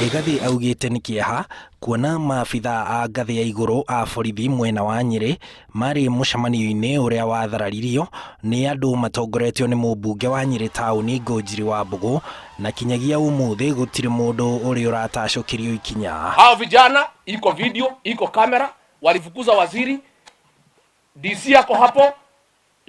Rigathi augĩte nĩ kĩeha kuona maabithaa a ngathĩ ya igũrũ a borithi mwena wa Nyĩrĩ marĩ mũcemanio-inĩ ũrĩa wathararirio nĩ andũ matongoretio nĩ mũmbunge wa Nyĩrĩ taũni Ngũnjiri wa Mbũgũ na kinyagia ũmũthĩ gũtirĩ mũndũ ũrĩ ũratacũkĩrio ikinya. Hao vijana iko video, iko kamera, walifukuza waziri, DC ako hapo,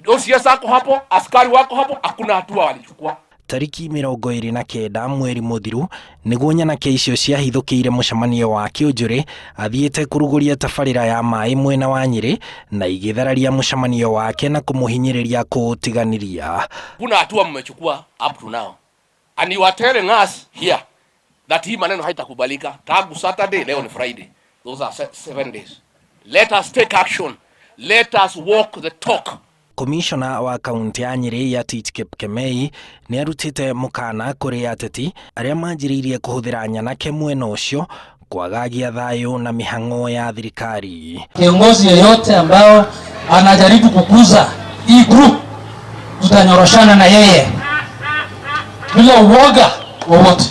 OCS ako hapo, askari wako hapo, hakuna hatua walichukua. Tariki 29 mweri mũthiru nĩguo nyanake icio ciahithũkĩire mũcemanio wa Kĩũnjũrĩ athiĩte kũrugũria tabarĩra ya maĩ mwena wa Nyĩrĩ na igĩthararia mũcemanio wake na kũmũhinyĩrĩria kũũtiganĩria. Kuna hatua mmechukua up to now. And you are telling us here that hii maneno haitakubalika tangu Saturday, leo ni Friday. Those are 7 days. Let us take action. Let us walk the talk. Komishona wa kaunti ya Nyĩrĩ Yatich Kipkemei nĩ arutĩte mũkana kũrĩ ateti arĩa manjĩrĩirie kũhũthĩra nyanake mwena ũcio kwagagia thayũ na mĩhang'o ya thirikari. Kiongozi yeyote ambao anajaribu kukuza hii group, tutanyoroshana na yeye bila uoga wowote,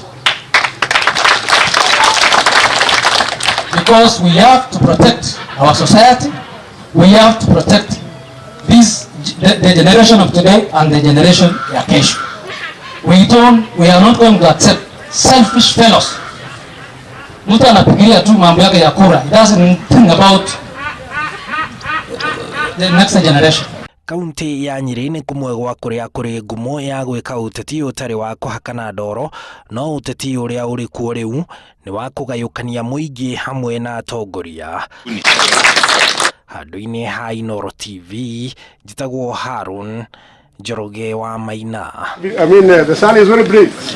because we have to protect our society, we have to protect the generation of today and the generation ya kesho. We are not going to accept selfish fellows. Mtu anafikiria tu mambo yake ya kura. He doesn't think about the next generation. Kaunti ya Nyĩrĩ nĩ kũmwe gwa kũrĩa kũrĩ ngumo ya gwĩka ũteti ũtarĩ wa kũhakana ndoro, no ũteti ũrĩa ũrĩ kuo rĩu nĩ wa kũgayũkania mũingĩ hamwe na atongoria. Handũ-inĩ ha Inooro TV, njĩtagwo Harun Njoroge wa Maina. I mean, the sun is very brief.